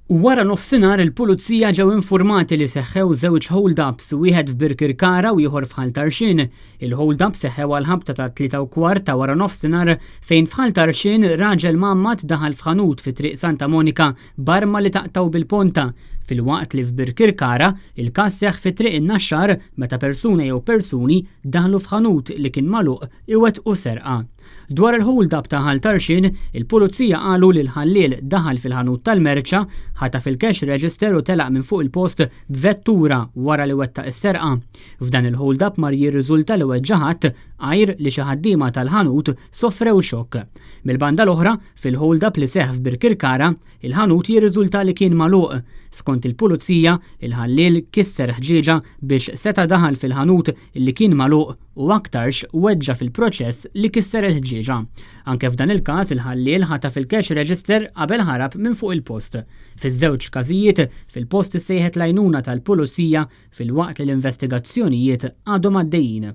Wara nofsinhar il-Pulizija ġew infurmati li seħħew żewġ hold-ups, wieħed f'Birkirkara u ieħor f'Ħal Tarxien. Il-hold-up seħħew għal ħabta ta' 3:15 ta' wara nofsinhar fejn f'Ħal Tarxien raġel mgħammad daħal f'ħanut fi Triq Santa Monika b'arma li taqtgħu bil-ponta, filwaqt li f'Birkirkara il-każ seħħ fi Triq in-Naxxar meta persuna jew persuni daħlu f'ħanut li kien magħluq iwettqu serqa. Dwar il-hold-up ta' Ħal Tarxien, il-Pulizija qalu li l-ħalliel daħal fil-ħanut tal-merċa, ħataf il-cash register u telaq minn fuq il-post b'vettura wara li wettaq is-serqa. F'dan il-hold-up mar jirriżulta li weġġa' ħadd għajr li xi ħaddiema tal-ħanut sofrew xokk. Mill-banda l-oħra, fil-hold-up li seħħ f'Birkirkara, il-ħanut jirriżulta li kien magħluq. Skont il-Pulizija, il-ħalliel kisser ħġieġa biex seta' daħal fil-ħanut li kien magħluq u aktarx weġġa' fil-proċess li kisser il-ħġieġa. Anke f'dan il-każ il-ħalliel ħataf il-cash register qabel ħarab minn fuq il-post. Fiż-żewġ każijiet, fil-post issejħet l-għajnuna tal-Pulizija filwaqt li l-investigazzjonijiet għadhom għaddejjin.